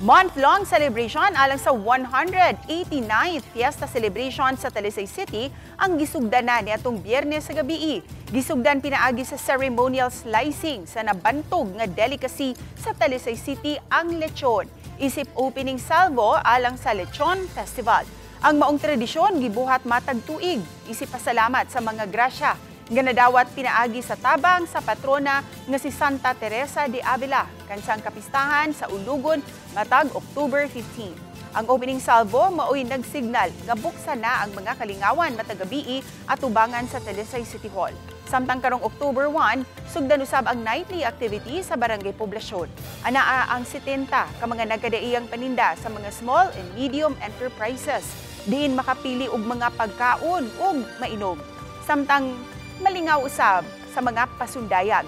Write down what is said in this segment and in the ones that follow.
Month-long celebration alang sa 189th Fiesta Celebration sa Talisay City ang gisugdan na niadtong Biyernes sa gabii. Gisugdan pinaagi sa ceremonial slicing sa nabantog nga delicacy sa Talisay City, ang lechon. Isip opening salvo alang sa Lechon Festival. Ang maong tradisyon gibuhat matag tuig isip pasalamat sa mga grasya nga nadawat pinaagi sa tabang sa patrona nga si Santa Teresa de Avila kansang kapistahan sa Ulugon matag October 15. Ang opening salvo maoy nagsignal nga buksan na ang mga kalingawan matag gabii at tubangan sa Talisay City Hall. Samtang karong October 1, sugdan usab ang nightly activity sa Barangay Poblasyon. Anaa ang 70 ka mga nagkadaiyang paninda sa mga small and medium enterprises. Diin makapili og mga pagkaon ug mainom. Samtang malingaw usab sa mga pasundayag.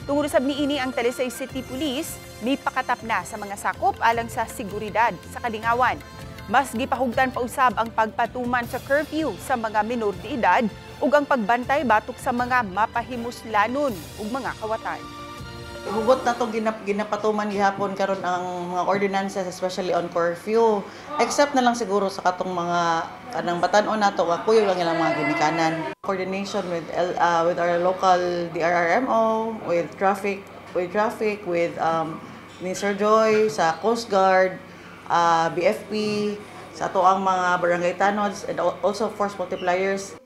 Tungod usab niini, ang Talisay City Police mipakatap na sa mga sakop alang sa seguridad sa kalingawan. Mas gipahugtan pa usab ang pagpatuman sa curfew sa mga minor de edad ug ang pagbantay batok sa mga mapahimuslanon ug mga kawatan. Hugot na itong ginapatuman gihapon karon ang mga ordinances, especially on curfew. Except na lang siguro sa katong mga kanang batan-on nato nga kuyog ang ilang mga ginikanan. Coordination with our local DRRMO, with traffic, with ni Sir Joy sa Coast Guard, BFP, sa atoang mga barangay tanods and also force multipliers.